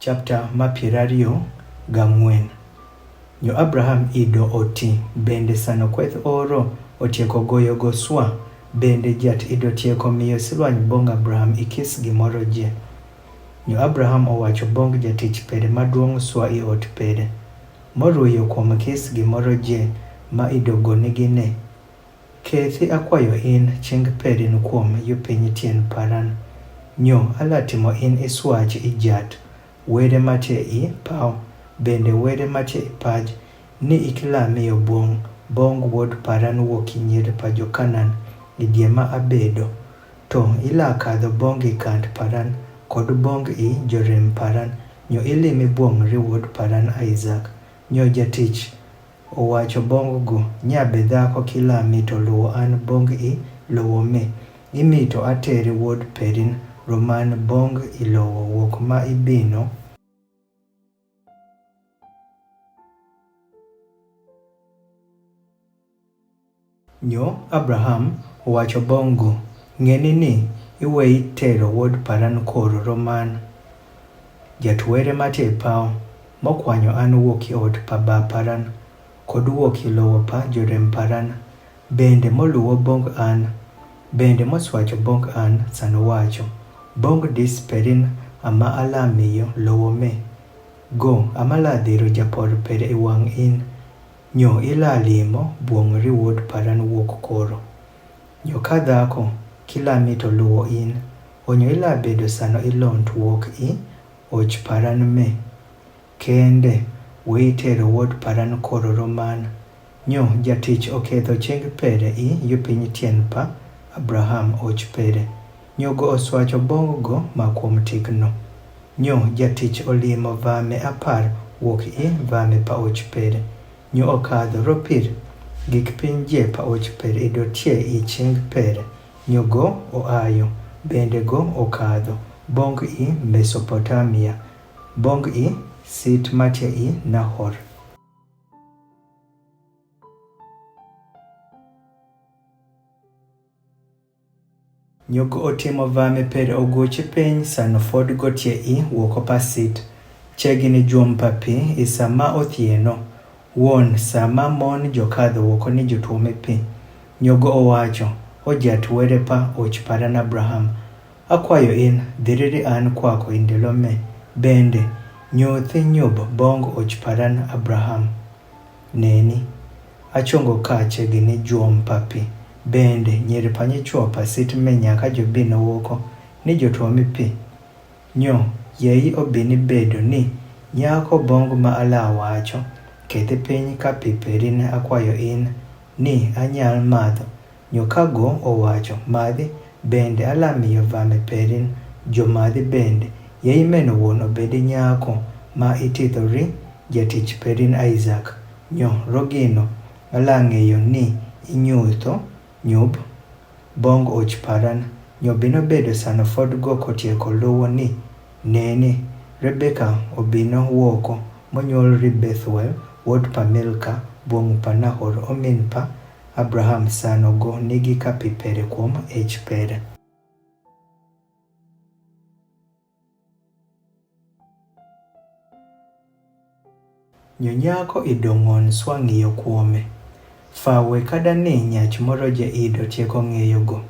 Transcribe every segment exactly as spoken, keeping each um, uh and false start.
Chapter ma piero ariyo gang'wen. Nyo Abraham ido oti, bende sano kweth oro otieko goyo go swa, bende jat ido tieko miyo silwany bong Abraham ikis gimoro je. Nyo Abraham owacho bong jatich pere maduong' swa i ot pere, moruyo kuom kis gimoro je ma ido go nigi ne, kethi akwayo in ching perin kuom yu piny tien Paran. Nyo alatimo in iswach i jat were matie i paw, bende were matie i paj, ni ikilami yo bong, bong wuod Paran wuok i nyir pa jo Kanan, i die ma abedo. To ila kadho bong i kand Paran, kod bong i jorem Paran, nyo ilimi bong ri wuod Paran Isaac. Nyo jatich owacho bong go, nyabe dhako kilami to luwo an bong i lowo me, imi to ateri wuod perin roman bong i lowo wuok ma ibino. Nyo Abraham owacho bong go, ng'eni ni iweyi tero wuod Paran koro roman. Jatwere matie paw, mokwanyo an wuok i ot pa ba Paran, kod wuok i lowo pa jorem Paran, bende moluwo bong an, bende moswacho bong an, sano wacho, bong dis perin ama alamiyo lowo me. Go ama ladhiro japor pere i wang' in, nyo ilalimo buong' ri wuod Paran wuok koro. Nyo ka dhako kilami to luwo in, onyo ilabedo sano ilont wuok i och Paran me. Kende, we itero wuod Paran koro roman. Nyo jatich oketho ching pere i yu piny tien pa Abraham och pere. Nyo go oswacho bong go ma kuom tikno. Nyo jatich olimo vame apar wuok i vame pa och pere. Nyo okadho ropir gik piny je pa och pere idotie i ching pere. Nyo go oayo, bende go okadho bong i Mesopotamia, bong i sit matie i Nahor. Nyo go otimo vame pere ogochi piny sano fod gotie i wuoko pa sit, chegini juom pa pi i sama othieno, wuon sama mon jokadho wuoko ni jotuome pi. Nyo go owacho, ojat were pa och Paran Abraham, akwayo in, dhiriri an kwako i ndelo me, bende nyuthi nyub bong och Paran Abraham. Neni, achongo ka chegini juom pa pi, bende nyiri pa nyichwo pa sit me nyaka jobino wuoko ni jotuome pi. Nyo, yeyi obini bedo ni nyako bong ma alawacho, kethi piny ka pi perin akwayo in, ni anyal madho. Nyo ka go owacho, madhi, bende alamiyo vame perin jomadhi bende, yeyi meno wuon obedi nyako ma itidho ri jatich perin Isaac. Nyo rogino alang'eyo ni inyutho nyub bong och Paran. Nyo bino bedo sano fod go kotieko luwo ni, neni, Rebeka obino wuoko, monyuol ri Bethuel wuod pa Milka, buong' pa Nahor omin pa Abraham. Sano go nigi ka pi pere kuom ech pere. Nyo nyako ido ng'on swang'iyo kuome. Fawe kada ni nyach moro ja ido tieko ng'eyo go.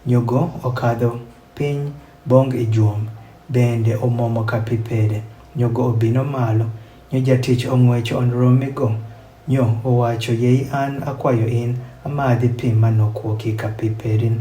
Nyo go okadho piny bong i juom, bende omomo ka pi pere. Nyo go obino malo. Nyo jatich ong'wecho on romi go. Nyo owacho, yeyi an akwayo in, amadhi pi manokwokhi ka pi perin.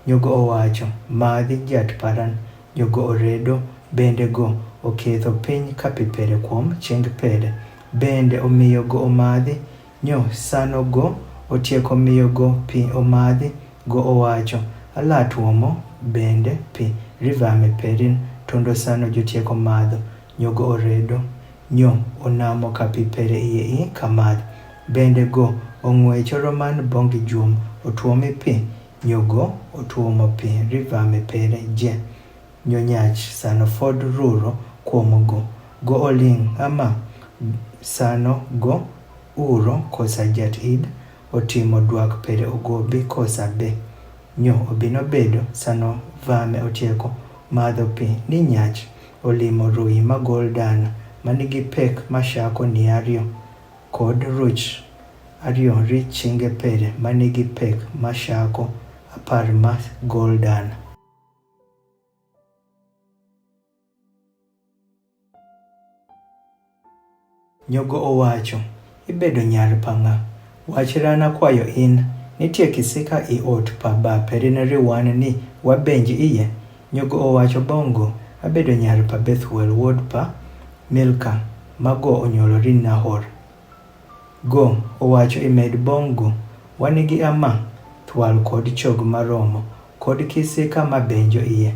Nyo go owacho, madhi jat Paran. Nyo go oredo, bende go oketho piny ka pi pere kuom ching pere. Bende omiyo go omadhi. Nyo sano go otieko miyo go pi omadhi, go owacho, ala tuomo bende pi ri vame perin. Tondo sano jotieko madho. Nyo go oredo. Nyo onamo ka pi pere iye i ka madh. Bende go ong'wecho roman bong i juom, otuomi pi. Nyo go otuomo pi ri vame pere je. Nyo nyach sano fod ruro kuom go. Go oling' ama sano go uro kosa jat id otimo dwak pere ogobi kosa be. Nyo obino bedo sano vame otieko madho pi ni nyach olimo ruyi ma gol dan ma nigi pek ma shako ni ariyo, kod ruch ariyo ri chinge pere ma nigi pek ma shako apar ma gol dan. Nyogo owacho, ibedo nyar pa ng'a? Wach ran akwayo in, nitie kisika i ot pa ba perin ri wan ni wabenji iye? Nyogo owacho, bongo abedo nyar pa Bethuel wuod pa Milka, ma go onyuolo ri Nahor. Go owacho, imed bongo, wan gi ama, thwal kod chog maromo, kod kisika ma benjo iye.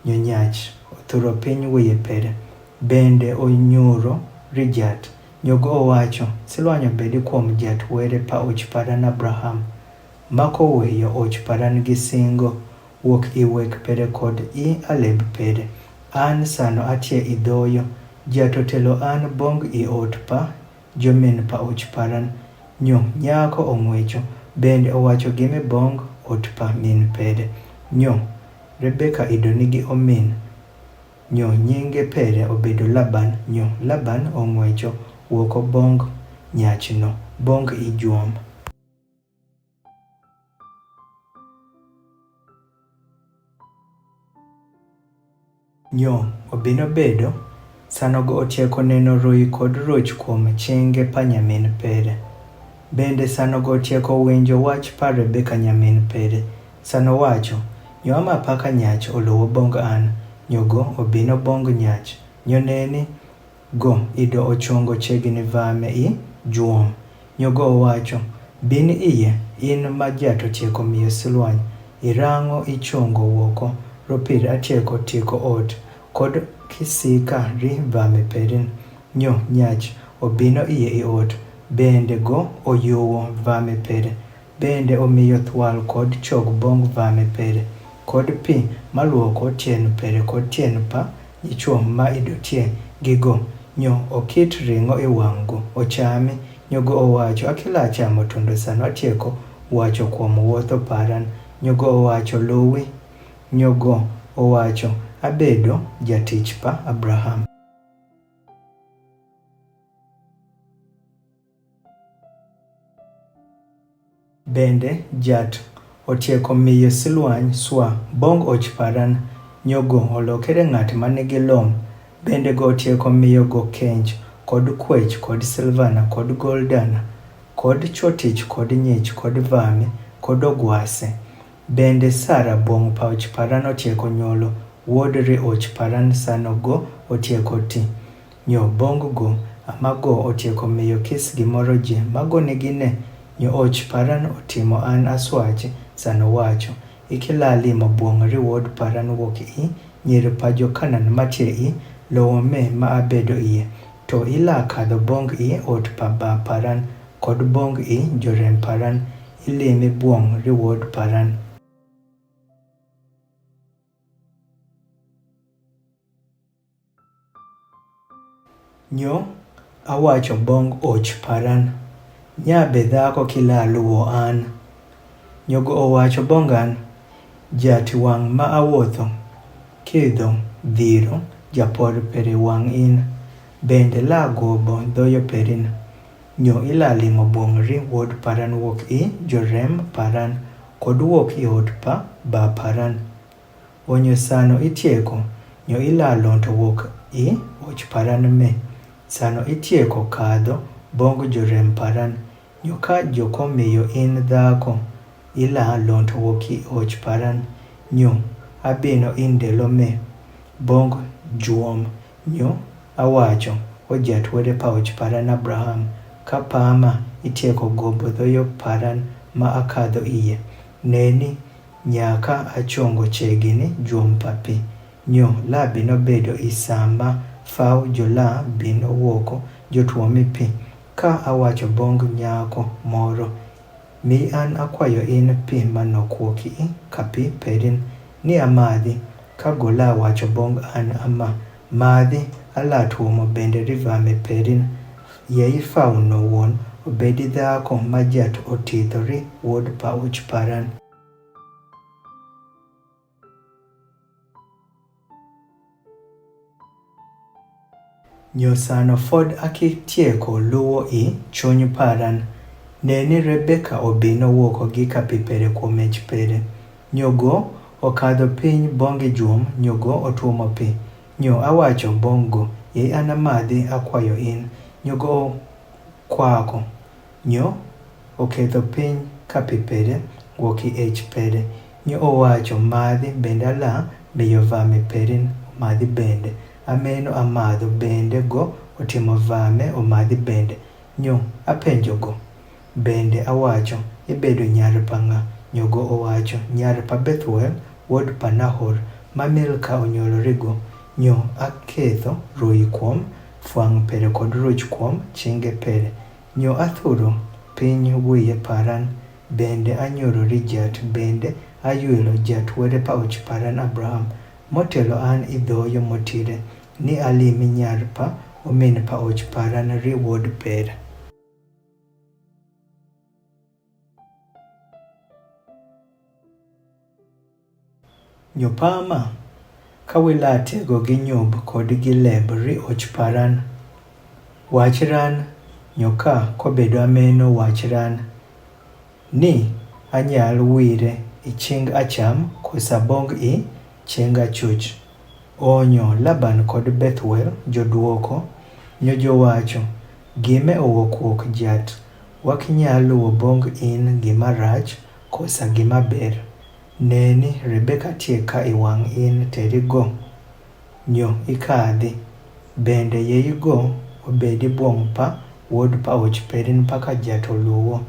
Nyo nyach othuro piny wiye pere, bende onyuro ri jat. Nyogo owacho, silwany obedi kuom jat were pa och paran Abraham, ma koweyo och paran gi singo, wuok i wek pere kod i aleb pere. An sano atie i dhoyo, jat otelo an bong i ot pa jomin pa och paran. Nyo nyako ong'wecho, bende owacho gimi bong ot pa min pere. Nyo Rebeka ido nigi omin, nyo nyinge pere obedo Laban. Nyo Laban ong'wecho wuoko bong nyachno, bong i juom. Nyo obino bedo, sanogo otieko neno ruyi kod ruch kuom chinge pa nyamin pere. Bende sanogo otieko winjo wach pa Rebeka nyamin pere. Sano wacho, nyo ama paka nyach oluwo bong an, nyogo obino bong nyach. Nyo neni, go ido ochongo chegini vame i juom. Nyogo owacho, bin iye, in ma jat otieko miyo silwany, irango ichongo wuoko, ropir atieko tieko ot, kod kisika ri vame perin. Nyo nyach obino iye i ot, bende go oyuwo vame pere. Bende omiyo thwal kod chog bong vame pere, kod pi maluoko tien pere kod tien pa nyichwo ma idotie gigo. Nyo okit ring'o i wang'go, ochami. Nyogo owacho, akila chamo tundo sano atieko wacho kuom wuotho paran. Nyogo owacho, luwi. Nyogo owacho, abedo jatich pa Abraham. Bende jat otieko miyo silwany swa bong och paran, nyogo olokere ng'at ma nigi lom. Bende go otieko miyo go kench kod kwech kod silvana kod goldana kod chotich kod nyich kod vame kod ogwase. Bende Sara bong pa och paran otieko nyuolo wuod ri och paran sano go otieko ti. Nyo bong go ama go otieko miyo kis gimoro ji mago nigi ne. Nyo och paran otimo an aswache sano wacho, ikila limo bwong ri wuod paran wuok i nyir pa jo Kanan matie i lowo me ma abedo iye. To ila kadho bong i ot pa ba paran kod bong i jorem paran, ilimi bwong ri wuod paran. Nyo awacho bong och paran, nya be dhako kila luwo an. Nyogo owacho bong an, jati wang' ma awuotho kidho dhiro japod peri wang' in, bende la gobo dhoyo perin. Nyo ila limo bong ri wuod paran wuok i jorem paran kod wuok i ot pa ba paran. Onyo sano itieko, nyo ila lonto wuok i och paran me. Sano itieko kadho bong jorem paran, nyo ka joko miyo in dhako ila lonto wuok i och paran, nyo abino in delo me bong juom. Nyo awacho, ojat wede pa och paran Abraham, ka pama itieko gobo dhoyo paran ma akadho iye. Neni, nyaka achongo chegini juom pa pi. Nyo la bino bedo i sama faw jo la bino wuoko jotwo mi pi. Ka awacho bong nyako moro, mi an akwayo in pi ma nokwoki i ka pi perin, ni amadhi. Ka gola wacho bong an ama, madhi, ala tuomo bende rivame perin. Ye ifaw no won obedi dhako ma jat otidho ri wuod pa och paran. Nyo sano fod akitieko luwo i chunyi paran, neni Rebeka obino woko gi kapi pere kuom ich pere. Nyo go okadho piny bongi jwom, nyo go otuomo pi. Nyo awacho bong go, yei an amadhi akwayo in. Nyo go okwako. Nyo oketho piny kapi pere, wok i ich pere. Nyo owacho, madhi bende ala miyo vame perin, omadhi bende. Ameno amadho bende go otimo vame, omadhi bende. Nyo apenjo go. Bende awacho, ibedo nyar pa ng'a? Nyo go owacho, nyar pa Bethuel, wuod pa Nahor, ma Milka onyuolori go. Nyo aketho royi kuom fwang' pere kod ruch kuom chinge pere. Nyo athuro piny wiye paran, bende anyurori jat, bende ayuelo jat were pa och paran Abraham, motelo an idhoyo motire, ni alimi nyar pa omin pa och paran ri wuod pere. Nyo pama, ka wi latego gi nyub kod gi leb ri och paran. Wach ran, nyo ka kobedo ameno wach ran, ni anyal wire i ching acham kosa bong i ching achuch. Onyo Laban kod Bethuel joduoko, nyo jowacho, gime owok wuok jat, wak nyal luwo bong in gima rach kosa gima ber. Neni, Rebeka tie ka i wang' in teri go. Nyo ikadhi. Bende yei go obedi bwong pa wuod pa och perin paka jat oluwo.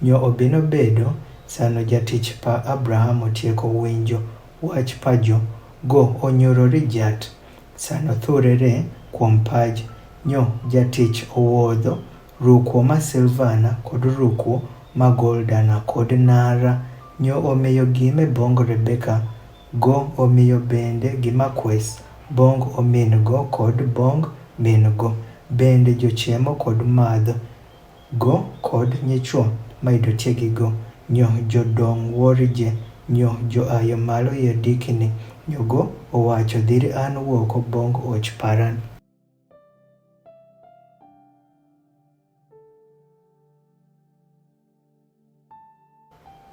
Nyo obino bedo sano jatich pa Abraham otieko winjo wach pa jo go onyurori jat. Sano thurere kuom paj. Nyo jatich owuodho ruku ma silvana kod ruku ma goldana kod nara. Nyo omiyo gime bong Rebeka go, omiyo bende gima kwes bong omin go kod bong min go. Bende jochiemo kod madho go kod nyichwo ma idotiegi go. Nyo jodong wuorije. Nyo joayo malo yodikini. Nyo go owacho, dhiri an wuoko bong och paran.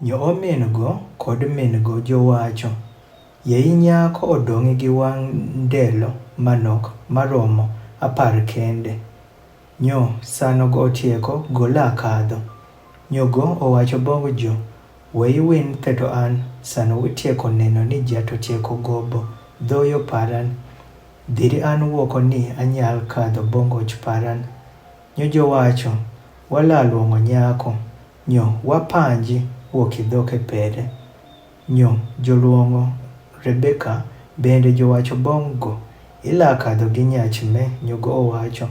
Nyo omin go kod min go jowacho, yei nyako odong'i gi wang' ndelo manok maromo apar kende. Nyo sano go otieko, gola kadho. Nyo go owacho bong jo, wei win theto an, sano witieko neno ni jat otieko gobo dhoyo paran. Dhiri an wuoko ni anyal kadho bong och paran. Nyo jowacho, wala luongo nyako. Nyo wapanji wuok idhoke pere. Nyo joluongo Rebeka bende jowacho bong go, ila kadho gi nyach me. Nyo go owacho,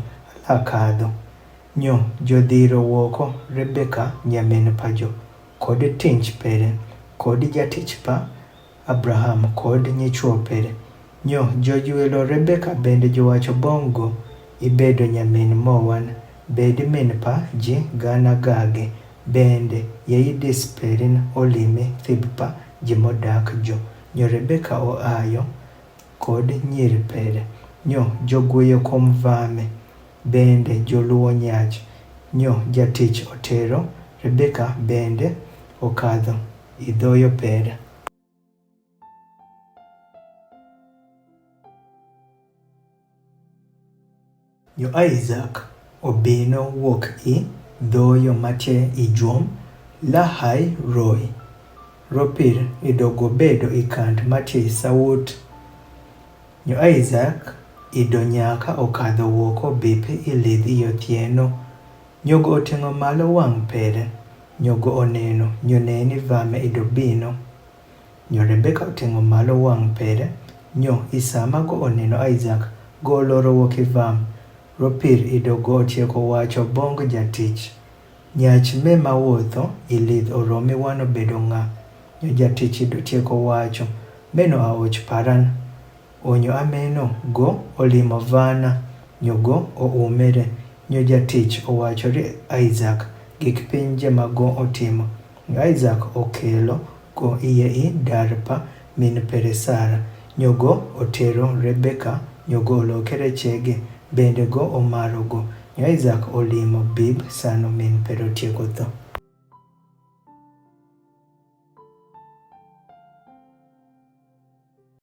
ala kadho. Nyo jodhiro wuoko Rebeka nyamin pa jo, kod tinch pere, kod jatich pa Abraham kod nyichwo pere. Nyo jojuelo Rebeka bende jowacho bong go, ibedo nyamin mowan, bedi min pa ji gana gage. Bende yei dis perin olimi thib pa ji modak jo. Nyo Rebeka oayo kod nyiri pere. Nyo jogweyo kom vame. Bende joluwo nyach. Nyo jatich otero Rebeka bende okadho idhoyo pere. Nyo Isaac obino wuok i dhoyo matie i jwom Lahai Roi. Ropir idogo bedo i kand matie i sawut. Nyo Isaac ido nyaka okadho wuoko bipi i lidh i othieno. Nyo go oting'o malo wang' pere. Nyo go oneno, nyo neni vame ido bino. Nyo Rebeka oting'o malo wang' pere, nyo i sama go oneno Isaac, go oloro wuok i vam. Ropir ido go otieko wacho bong jatich, nyach me ma wuotho i lidh oromi wan obedo ng'a? Nyo jatich ido tieko wacho, meno a och paran. Onyo ameno go olimo vana, nyo go oumere. Nyo jatich owacho ri Isaac gik pinje ma go otimo. Nyo Isaac okelo go iye i dar pa min pere Sara. Nyo go otero Rebeka, nyo go olokere chege. Bende go o maro go, nyo i zak o limo bib sano min pero tieko to.